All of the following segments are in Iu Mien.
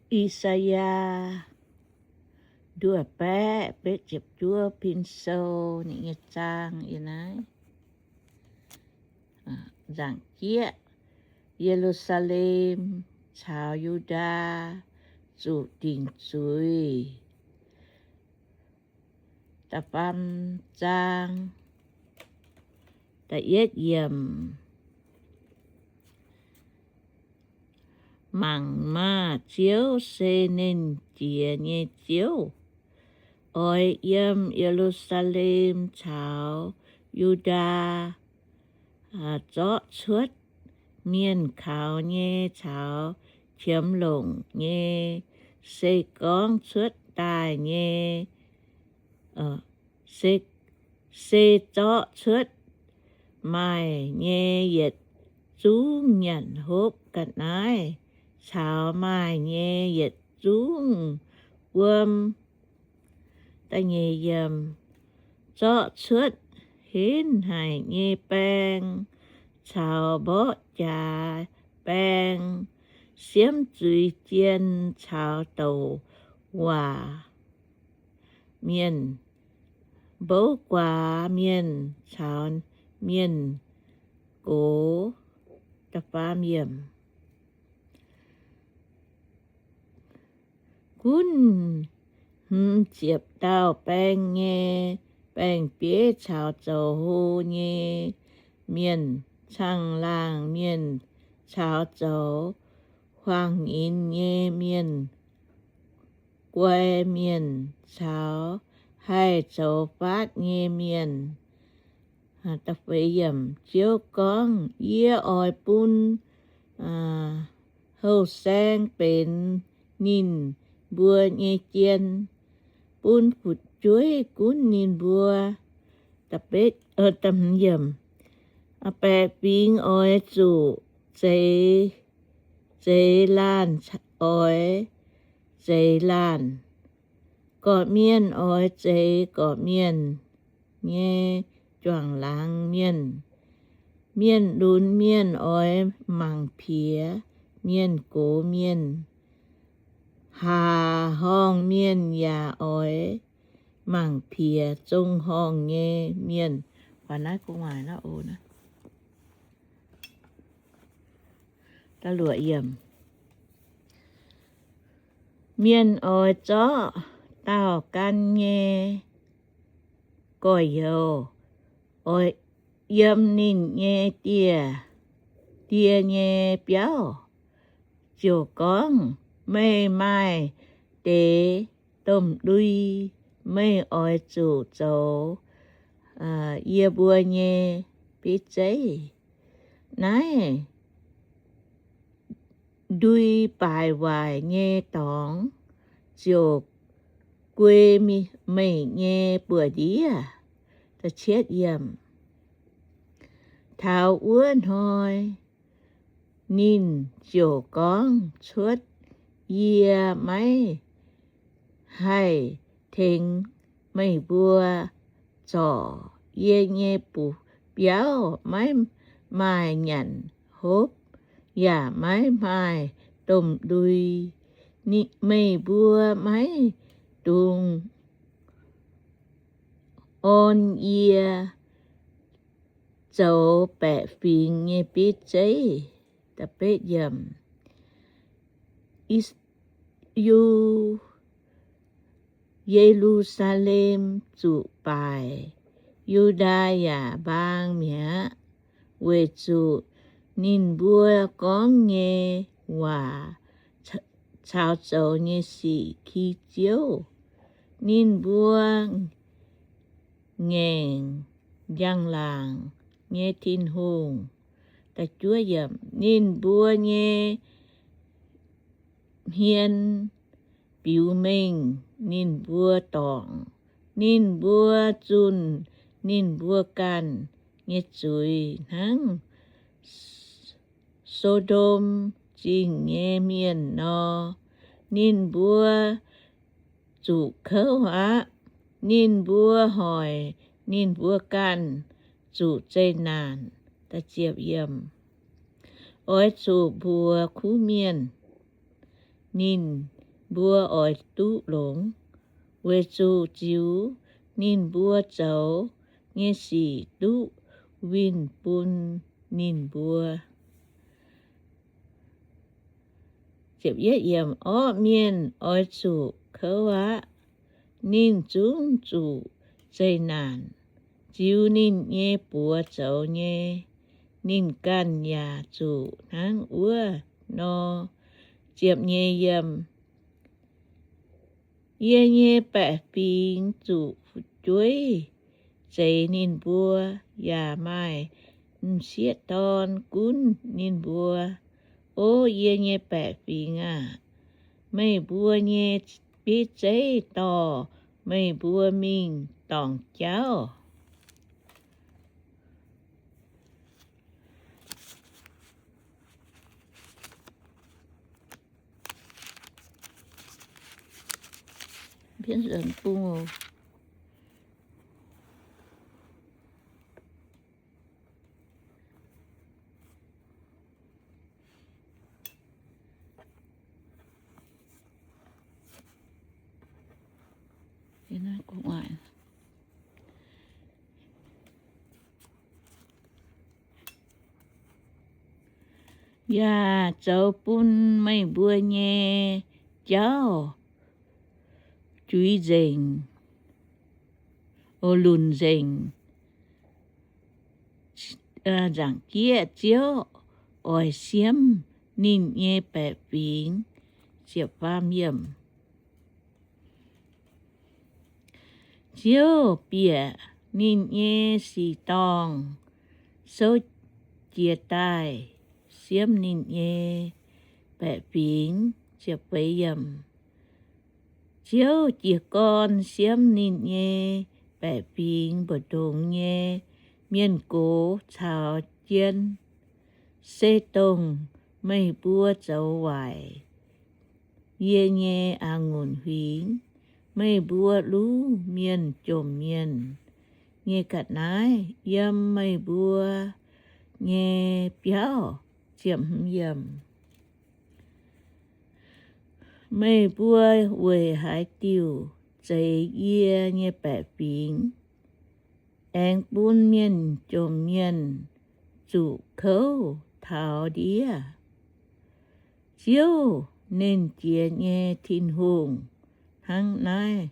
I^saa^yaa nduov baeqv betv ziepc juov pin sou ninh nyei zaang yiem naaiv. Nzaangc jieqv, Ye^lu^saa^lem caux Yu^ndaa zuqc dingc zuiz. Da'faam zaang, da'yietv yiemc. Mangc maah! Ziouv se Nernh Jiex nyei Ziouv oix yiem Ye^lu^saa^lem caux Yu^ndaa zorqv cuotv. Mienh kaux nyei caux qiemx longc nyei, se gorngv cuotv daaih nyei, se, se zorqv cuotv. Maaih nyei yietc zungv nyanc hopv ga'naaiv, caux maaih nyei yietc zungv wuom. Zorqv cuotv henv haic nyei baeng caux mborqv jaax baeng, siemv zuiz jien caux douc waac mienh, mbouv guaax mienh caux mienh gox. Gunv hmz ziepc dauh baeng nyei baeng-bieiv caux zoux hlo nyei mienh, caangh laangh mienh caux zoux huaang-nyinz nyei mienh, guai mienh caux haih zoux faatv nyei mienh. Ziouv gorngv, Yie oix bun houh saeng benx ninh mbuo nyei jien, bun fu'jueiv gunv ninh mbuo. Baeqc fingx oix zuqc zeix, zeix laanh oix zeix laanh, gorqv-mienh oix zeix gorqv-mienh nyei juangc laangz mienh. Mienh lunx mienh oix mangc piex mienh gox mienh. Haac horngh mienh yaac oix mangc piex zong horngh nyei mienh. Mienh oix zorqv dauh gan nyei gorx-youz, oix yiem ninh nyei die, die nyei biauv, ziouc gorngv, Meih maaih deix domh ndui, meih oix zuqc zoux yie mbuo nyei bieiv zeiv. Naaiv ndui baaix waaic nyei dorngx ziouc guei meih nyei buoz-ndiev. Taux wuov hnoi ninh ziouc gorngv cuotv, Yie maiv haih tengx meih mbuo zorc. Yie nyei biauv maiv maaih nyanc hopv, yaac maiv maaih domh ndui. Meih mbuo maiv dungx orn yie zoux baeqc fingx nyei bieiv zeiv. Ye^lu^saa^lem zuqc baaic, Yu^ndaa yaac mbaang mi'aqv, weic zuqc ninh mbuo gorngv nyei waac caux zoux nyei sic ki Ziouv, ninh mbuo ngaengc njang-laangc nyei Tin-Hungh. Ninh mbuo nyei hmien biux mengh ninh mbuo dorngc. Ninh mbuo zunh ninh mbuo ganh nyei zuiz hnangv So^ndom Zingh nyei mienh nor. Ninh mbuo zuqc kouv aqv. Ninh mbuo hoic ninh mbuo ganh zuqc zeqc naanc. Oix zuqc mbuox kuv mienh, ninh mbuo oix duqv longx, weic zuqc ziux ninh mbuo zoux nyei sic duqv winh bun ninh mbuo. Orqv mienh oix zuqc kouv aqv. Ninh zungv zuqc zeqc naanc. Ziux ninh nyei buoz zoux nyei, ninh ganh yaac zuqc hnangv wuov nor. Ziepc nyeic yiem. Yie nyei baeqc fingx zuqc fu'jueiv zeix ninh mbuo, yaac maaih m'sieqv dorn gunv ninh mbuo. O yie nyei baeqc fingx aah! Meih mbuo nyei bieiv zeiv dorh meih mbuo mingh dorngc jauv. Yaac zoux bun meih mbuo nyei jauv juix nzengc, o, lunc nzengc. Nzaangc Jieqv Ziouv oix siemv ninh nyei baeqc fingx. Ziouv bieqc ninh nyei sic-dorngh souv jiez daaih siemv ninh nyei baeqc fingx. Ziouv jiez gorn siemv ninh nyei baeqc fingx mbu'ndongx nyei mienh gox caux jien. Se dongh meih mbuo zoux waaic yie nyei a'ngunc huingx, meih mbuo luv mienh jomc mienh nyei ga'naaiv yiem meih mbuo nyei biauv. Meih mbuo weic haaix diuc zeix yie nyei baeqc fingx, aengx bun mienh jomc mienh zuqc kouv taux ndiev? Ziouv, Nernh Jiex nyei Tin-Hungh, hnangv naaiv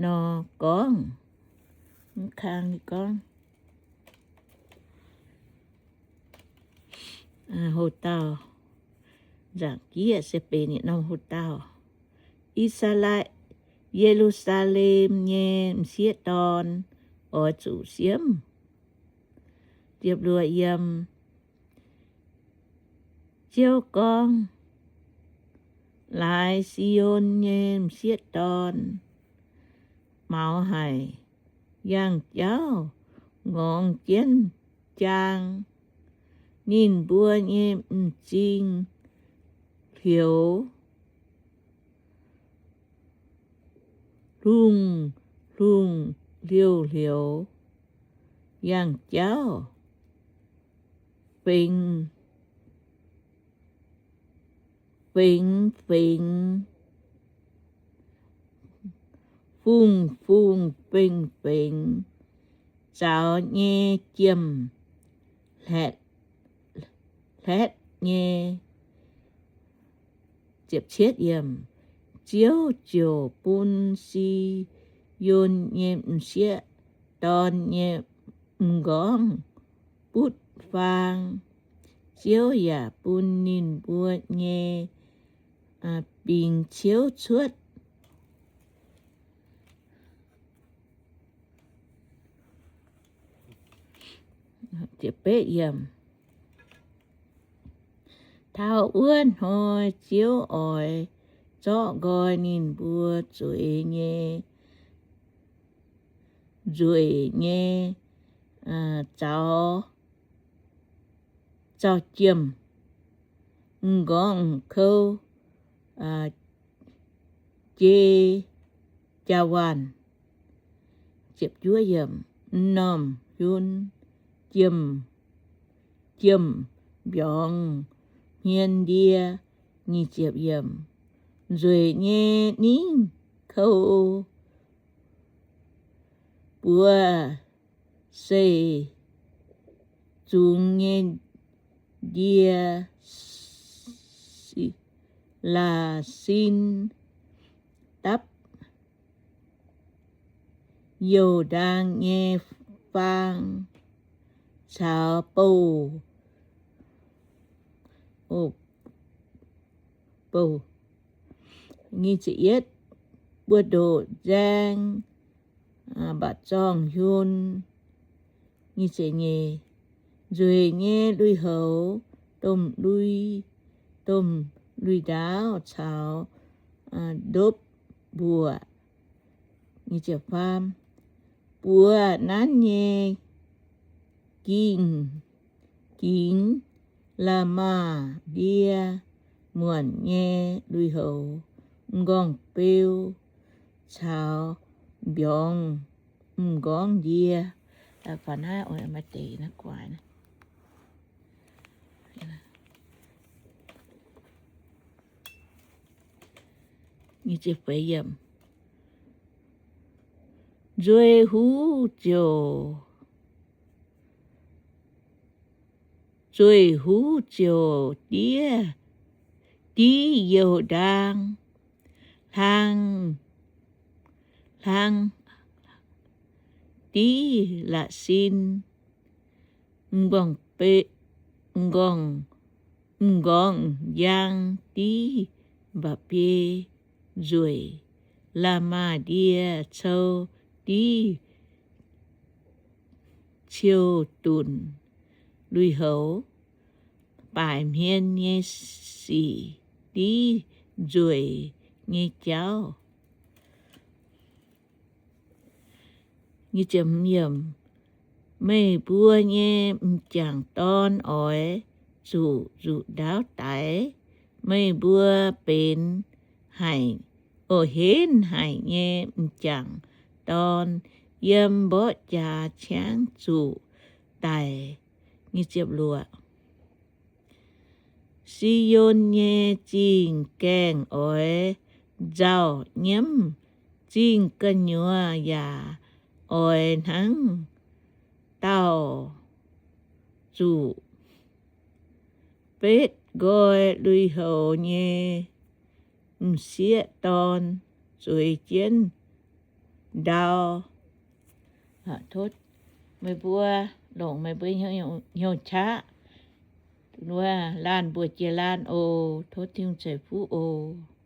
nor gorngv. Mv kang gorngv, hlo dauh, nzaangc jieqv se benx yietc norm hlo dauh. I^saa^laa, Ye^lu^saa^lem nyei m'sieqv dorn oix zuqc siemv. Ziepc luoqc yiem. Ziouv gorngv, Laaix Si^on nyei m'sieqv dorn maux haic, yangh jauv ngorngx jienv jaang. Ninh mbuo nyei m'zing hlioux hlungh hlungh hliouh hlioux, yangh jauv fengx fengx, fungx fungx fengx fengx, zaux nyei jiem-hlatv nyei. Ziouv ziouc bun Si^on nyei m'sieqv dorn nyei m'nqorngv butv faang. Ziouv yaac bun ninh mbuo nyei bingx ciouv cuotv. Taux wuov hnoi Ziouv oix zorqv nqoi ninh mbuo zueiz nyei, nzueic nyei zaux, zaux jiem, m'nqorngv kou, jei, jaa-waanh. M'normh hiun, jiem, jiem-mbiorngz hmien ndie. nzueic nyei ningv kou, buoz-seix zungx nyei ndie, la'sin dapv youh ndaang nyei faang caux bouh, bouh, buoz-ndoqv nzaeng, mba'zorng hiun, nzueic nyei lui-houx, domh lui, domh lui-ndaauv caux ndopv mbuoqc. Buoz nanv nyei gingx, gingx la'maah ndie muonc nyei lui-houx, m'nqorngv-beu caux mbiorngz m'nqorngv ndie. Nzueic huv ziouc, nzueic huv ziouc diev, div youh ndaang, hlang, hlang div la'sin, m'nqorngv-beu, m'nqorngv, m'nqorngv njang div mba'biei nzueic, la'maah ndie cou div ciou dunc lui-houx, baaic hmien nyei sic div nzueic nyei jauv. Meih mbuo nyei m'jangc dorn oix zuqc nzuqc ndaauv daix. Meih mbuo benx haic, o, henv haic nyei m'jangc dorn yiem mborqv jaax ciangv zuqc daic. Si^on nyei zingh gaengh oix nzauh nyiemv, zingh gu'nyuoz yaac oix hnangv daauh zuqc betv nqoi lui-houx nyei m'sieqv dorn zueiz jienv ndau. Tov meih mbuo longc meih mbuo hnyouv qaqv wuov laanh mbuox jiex laanh oc. Tov Tin-Hungh ceix fuqv oc.